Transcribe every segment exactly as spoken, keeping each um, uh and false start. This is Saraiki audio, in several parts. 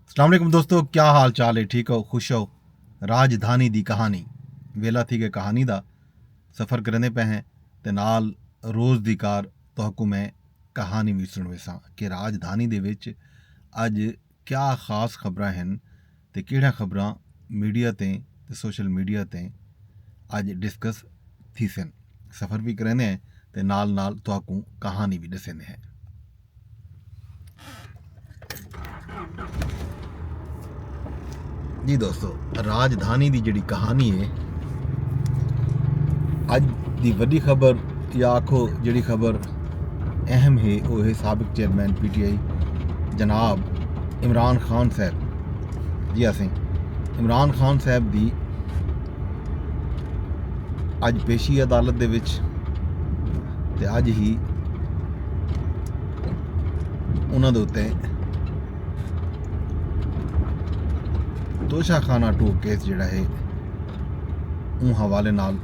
السلام علیکم دوستو، کیا حال چال ہے؟ ٹھیک ہو؟ خوش ہو؟ راجدھانی دی کہانی، ویلا تھی گئے کہانی دا۔ سفر کریندے پئے ہیں تے نال روز دی کار تہاکوں میں کہانی وی سݨویساں کہ راجدھانی دے وچ اڄ کیا خاص خبراں ہن تے کیڑھیاں خبراں میڈیا تے تے سوشل میڈیا تے اڄ ڈسکس تھیسن۔ سفر وی کریندے ہیں تے نال نال تہاکوں کہانی وی ݙسیندے ہیں۔ جی دوستو، راجدھانی دی جڑی کہانی ہے، اج دی وڈی خبر یا آکھو جڑی خبر اہم ہے، وہ ہے سابق چیئرمین پی ٹی آئی جناب عمران خان صاحب۔ جی اسیں عمران خان صاحب دی اج پیشی عدالت دے وچ، تے اج ہی انہاں دے اُتے توشہ خانہ ٹو کیس جڑا ہے، اوں حوالے نال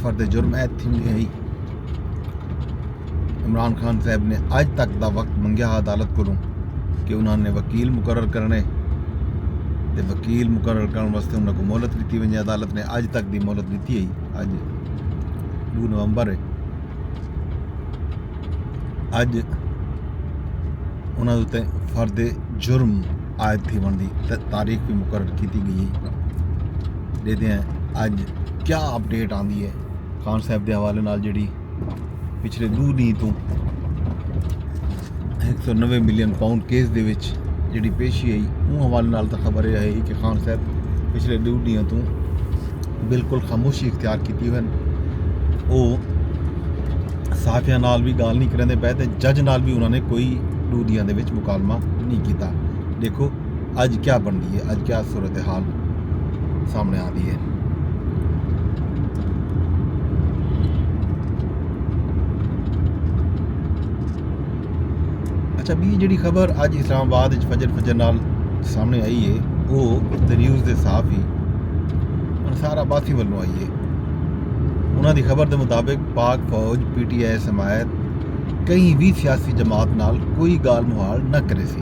فرد جرم عائد تھیندی ہئی۔ عمران خان صاحب نے اج تک دا وقت منگیا ہا عدالت کولوں کہ انہاں نے وکیل مقرر کرنے، تے وکیل مقرر کرن واسطے انہاں کو مہلت ݙتی ونڄے۔ عدالت نے اج تک دی مہلت ݙتی ہئی، اج ݙو نومبر ہے۔ اج انہاں دے اُتے فرد جرم عائد تھیوݨ دی ت-، تاریخ وی مقرر کیتی ڳئی ہے۔ ݙیہدے ہیں اج کیا اپڈیٹ آندی ہے خان صاحب دے حوالے نال، جڑی پچھلے ݙو ݙینھ توں ہک سو نوے ملین پاؤنڈ کیس دے وچ جڑی پیشی آئی، اوں حوالے نال تاں خبر اے آئی کہ خان صاحب پچھلے ݙو ݙینھ توں بالکل خاموشی اختیار کیتی ہوئن۔ او صحافیاں نال وی ڳالھ نہیں کریندے پئے تے جج نال وی انہاں نے کوئی ݙو ݙینھ دے وچ مکالمہ نہیں کیتا۔ ݙیکھو اج کیا بݨدی ہے، اج کیا صورتحال سامݨے آندی ہے۔ اچھا، ٻی جڑی خبر اج اسلام آباد وچ فجر فجر نال سامݨے آئی ہے، او دی نیوز دے صحافی انصار عباسی ولوں آئی ہے۔ انہاں دی خبر دے مطابق پاک فوج پی ٹی آئی سمیت کہیں وی سیاسی جماعت نال کوئی ڳالھ مہاڑ نہ کریسی۔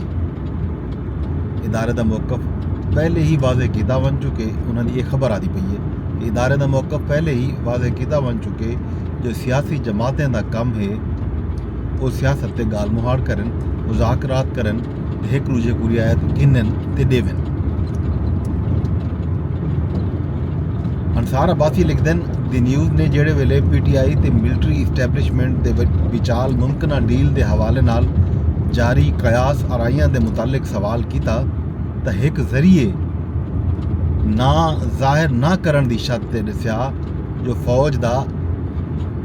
ادارے دا موقف پہلے ہی واضح کیتا ونڄ چکے، انہاں دی اے خبر آندی پئی ہے کہ ادارے دا موقف پہلے ہی واضح کیتا ونڄ چکے جو سیاسی جماعتیں دا کم ہے او سیاست تے ڳالھ مہاڑ کرن، مذاکرات کرن تے ہک ݙوجھے کوں رعایت گھنن تے ݙیون۔ انصار عباسی لکھدن، دی نیوز نے جیڑھے ویلے پی ٹی آئی تے ملٹری اسٹیبلشمنٹ دے وچ-، وچال ممکنہ ڈیل دے حوالے نال جاری قیاس آرائیاں دے متعلق سوال کیتا تاں ہک ذریعے ناں ظاہر نہ کرݨ دی شرط تے ݙسیا جو فوج دا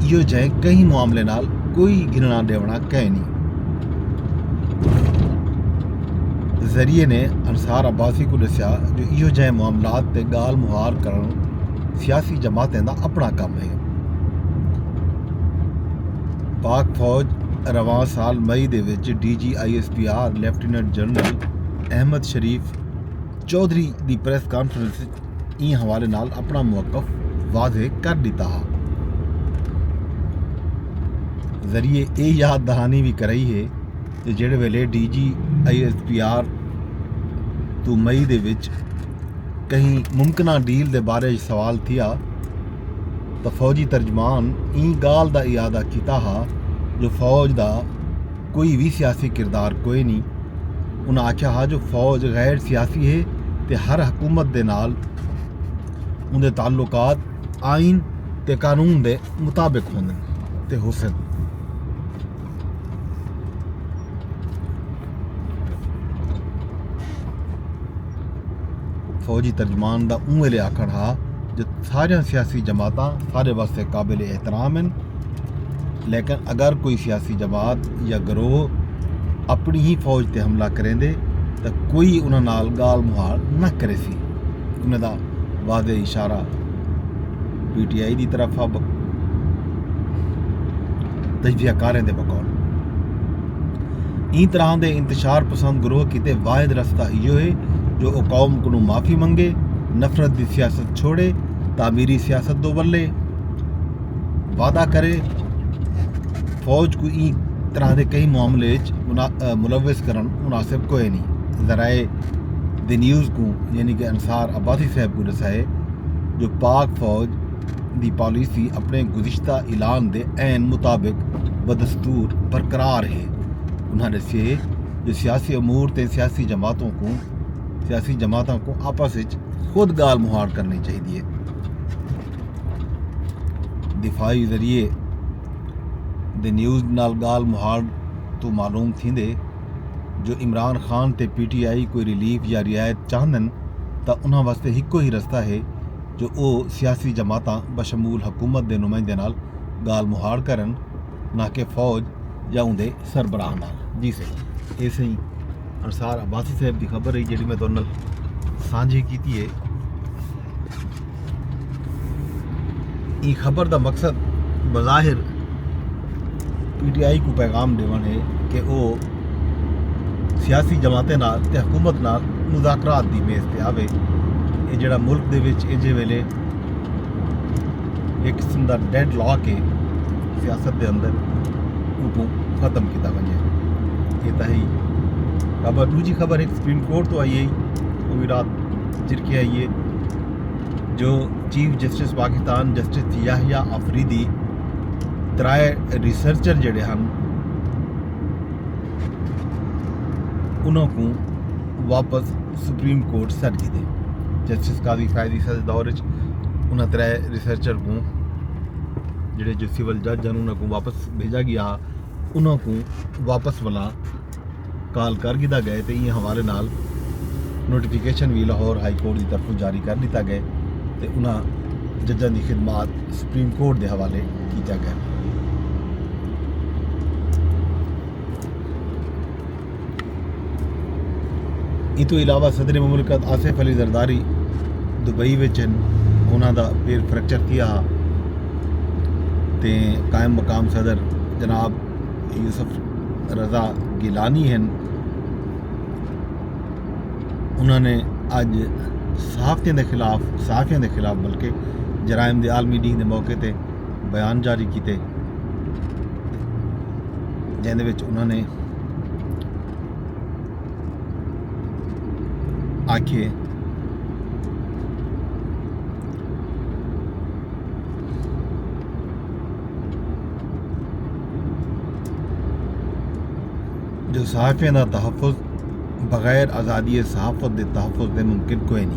ایہو جہیں کہیں معاملے نال کوئی گھنݨا ݙیوݨا کائنی۔ ذریعے نے انصار عباسی کوں ݙسیا جو ایہو جہیں معاملات تے ڳالھ مہاڑ کرݨ سیاسی جماعتیں دا اپݨا کم ہے۔ پاک فوج رواں سال مئی دے وچ D G I S P R lieutenant general Ahmed Sharif Chaudhry دی پریس کانفرنس وچ ایں حوالے نال اپݨا موقف واضح کر ݙتا ہا۔ ذریعے اے یاد دہانی وی کرائی ہے کہ جیڑھے ویلے D G I S P R توں مئی دے وچ کہیں ممکنہ ڈیل دے بارے وچ سوال تھیا تاں فوجی ترجمان ایں ڳالھ دا اعادہ کیتا ہا جو فوج دا کوئی وی سیاسی کردار کوئی نی۔ انہاں آکھیا ہا جو فوج غیر سیاسی ہے تے ہر حکومت دے نال اوندے تعلقات آئین تے قانون دے مطابق ہوندن تے ہوسن۔ فوجی ترجمان دا اوں ویلے آکھݨ ہا جو ساریاں سیاسی جماعتاں ساݙے واسطے قابل احترام ہن، لیکن اگر کوئی سیاسی جماعت یا گروہ اپݨی ہی فوج تے حملہ کریندے تاں کوئی انہاں نال ڳالھ مہاڑ نہ کریسی۔ انہاں دا واضح اشارہ پی ٹی آئی دی طرف ہا۔ تجزیہ کاریں دے بقول ایں طرح دے انتشار پسند گروہ کیتے واحد رستہ ایہو ہے جو او قوم کنوں معافی منگے، نفرت دی سیاست چھوڑے، تعمیری سیاست دو ولے۔ وعدہ کرے فوج کوں ایں طرح دے کہیں معاملے اچ منا- ملوث کرݨ مناسب کوئے نی۔ ذرائع دی نیوز کوں یعنی کہ انصار عباسی صاحب کوں ݙسائے جو پاک فوج دی پالیسی اپݨے گزشتہ اعلان دے عین مطابق بدستور برقرار ہے۔ انہاں ݙسیے جو سیاسی امور تے سیاسی جماعتوں کوں سیاسی جماعتاں کوں آپس اچ خود ڳالھ مہاڑ کرݨی چاہیدی ہے۔ دفاعی ذریعے دے نیوز نال ڳالھ مہاڑ توں معلوم تھیندے جو عمران خان تے پی ٹی آئی کوئی ریلیف یا رعایت چاہندن تاں انہاں واسطے ہکو ہی رستہ ہے جو او سیاسی جماعتاں بشمول حکومت دے نمائندے نال ڳالھ مہاڑ کرن، نہ کہ فوج یا اوندے سربراہ نال۔ جی سائیں، اے سائیں انصار عباسی صاحب دی خبر ہے جیڑھی میں تہاݙے نال سانجھی کیتی ہے۔ ایں خبر دا مقصد بظاہر پی ٹی آئی کوں پیغام ݙیوݨ ہے کہ او سیاسی جماعتیں نال تے حکومت نال مذاکرات دی میز تے آوے۔ اے جیڑھا ملک دے وچ ایجھے ویلے ہک قسم دا ڈیڈ لاک ہے سیاست دے اندر، اوکوں ختم کیتا ونڄے۔ اے تاں ہئی خبر۔ ݙوجھی خبر ہک سپریم کورٹ توں آئی ہے، او وی رات جرکے آئی ہے جو چیف جسٹس پاکستان جسٹس یحییٰ آفریدی ترائے ریسرچر جیڑھے ہن انہاں کوں واپس سپریم کورٹ سݙ گھدے۔ جسٹس قاضی فائز عیسی دے دور اچ انہاں ترے ریسرچر کوں جیڑھے جو سول جج ہن انہاں کوں واپس بھیجا ڳیا ہا، انہاں کوں واپس ولا کال کر گھدا ڳئے تے ایں حوالے نال نوٹیفکیشن وی لاہور ہائی کورٹ دی طرفوں جاری کر ݙتا ڳئے تے انہاں ججاں دی خدمات سپریم کورٹ دے حوالے کیتا ڳئے۔ ایں توں علاوہ صدر مملکت آصف علی زرداری دبئی وچ ہن، انہاں دا پیر فریکچر تھیا ہا تے قائم مقام صدر جناب یوسف رضا گیلانی ہن۔ انہاں نے اڄ صحافیاں دے خلاف صحافیاں دے خلاف بلکہ جرائم دے عالمی ݙینھ دے موقع تے بیان جاری کیتے جیندے وچ انہاں نے آکھیے جو صحافیاں دا تحفظ بغیر آزادی صحافت دے تحفظ دے ممکن کوئے نی۔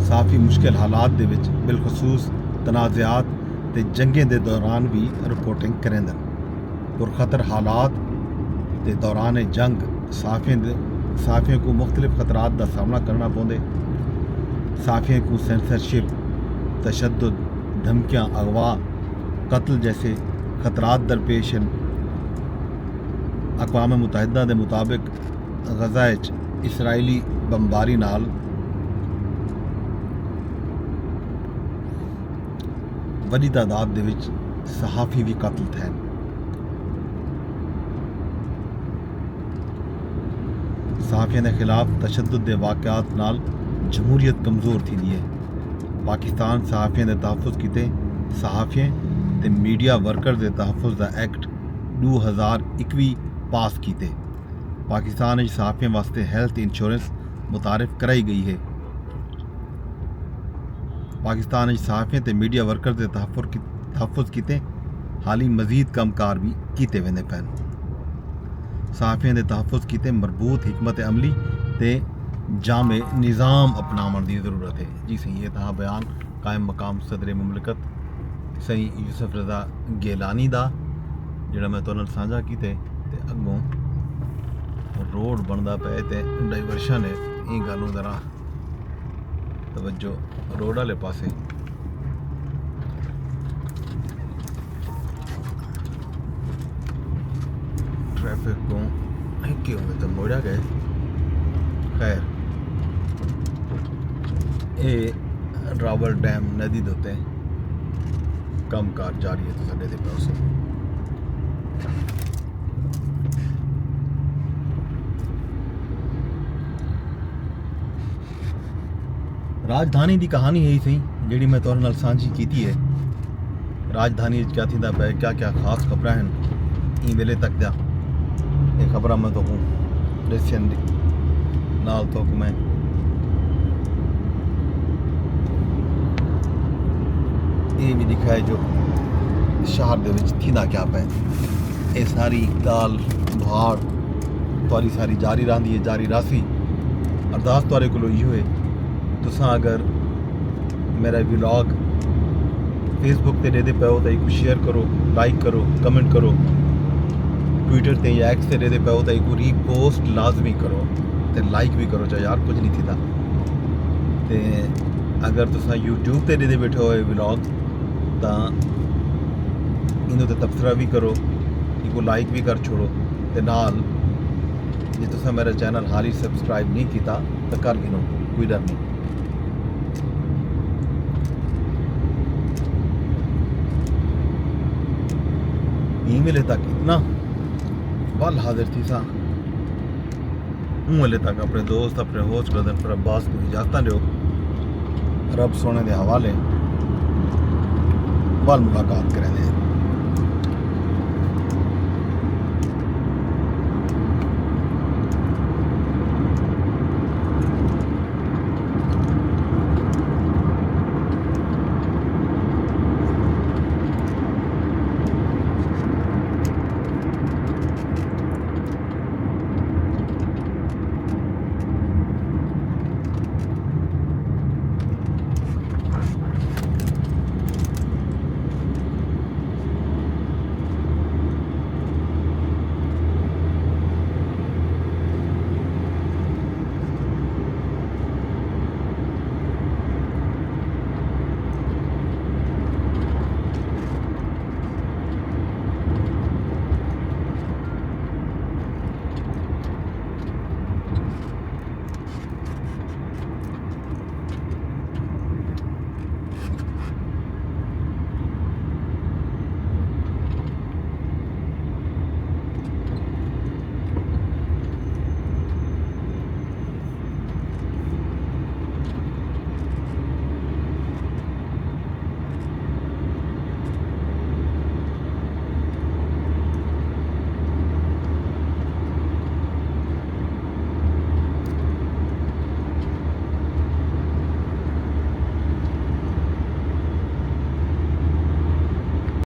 صحافی مشکل حالات دے وچ بالخصوص تنازعات تے جنگیں دے دوران وی رپورٹنگ کریندن۔ پرخطر حالات دے دوران جنگ صحافیاں دے صحافیاں کوں مختلف خطرات دا سامݨا کرݨا پوندے۔ صحافیاں کوں سینسرشپ، تشدد، دھمکیاں، اغوا، قتل جیسے خطرات درپیش ہن۔ اقوام متحدہ دے مطابق غزہ اچ اسرائیلی بمباری نال وݙی تعداد دے وچ صحافی وی قتل تھئن۔ صحافیاں دے خلاف تشدد دے واقعات نال جمہوریت کمزور تھیندی ہے۔ پاکستان صحافیاں دے تحفظ کیتے صحافیاں تے میڈیا ورکر دے تحفظ دا ایکٹ ݙو ہزار اکوی پاس کیتے۔ پاکستان اچ صحافیاں واسطے ہیلتھ انشورنس متعارف کرائی ڳئی ہے۔ پاکستان اچ صحافیاں تے میڈیا ورکرز دے تحفظ کی- تحفظ کیتے حالی مزید کم کار وی کیتے ویندے پئن۔ صحافیاں دے تحفظ کیتے مربوط حکمت عملی تے جامع نظام اپناوݨ دی ضرورت ہے۔ جی سائیں، اے تہاݙا بیان قائم مقام صدر مملکت سائیں یوسف رضا گیلانی دا، جیڑھا میں تہاݙے نال سانجھا کیتے۔ تے اڳوں روڈ بݨدا پئے تے ڈائیورشن ہے، ایں ڳالھوں ذرا توجہ روڈ والے پاسے۔ ٹریفک کوں ہک ہی ہوندے تے موڑیا ڳئے۔ خیر، اے راول ڈیم ندی دے اتے کم کار جاری ہے، تساں ݙیہدے پئے ہوسو۔ راجدھانی دی کہانی ہے سئیں، جیڑھی میں تہاݙے نال سانجھی کیتی ہے، راجدھانی وچ کیا تھیندا پئے، کیا کیا خاص خبراں ہن، ایں ویلے تک دیاں اے خبراں میں تہاکوں ݙسیاں دی نال تہاکوں میں اے وی ݙکھائے جو شہر دے وچ تھیندا کیا پئے۔ اے ساری ڳالھ بھاڑ تہاݙی ساری جاری رہندی ہے، جاری رہسی۔ ارداس تہاݙے کولوں ایہو ہے، تساں اگر میرا ولاگ فیس بک تے ݙیہدے پئے ہو تاں ایکوں شیئر کرو، لائک کرو، کمنٹ کرو۔ ٹویٹر تے یا ایکس تے ݙیہدے پئے ہو تاں ایکوں ری پوسٹ لازمی کرو تے لائک وی کرو، چا یار کجھ نہیں تھیندا۔ تے اگر تساں یوٹیوب تے ݙیہدے ٻیٹھے ہو اے ولاگ تاں ایندے تے تبصرہ وی کرو، ایکوں لائک وی کر چھوڑو تے نال جے تساں میرا چینل حالی سبسکرائب نہیں کیتا تاں کر گھنو، کوئی ݙر نہیں۔ ایں ویلے تک اتنا، ول حاضر تھیساں۔ اوں ویلے تک اپݨے دوست، اپݨے ہوسٹ بردر پر عباس کوں اجازتاں ݙیو۔ رب سوہݨے دے حوالے، ول ملاقات کریندے ہیں۔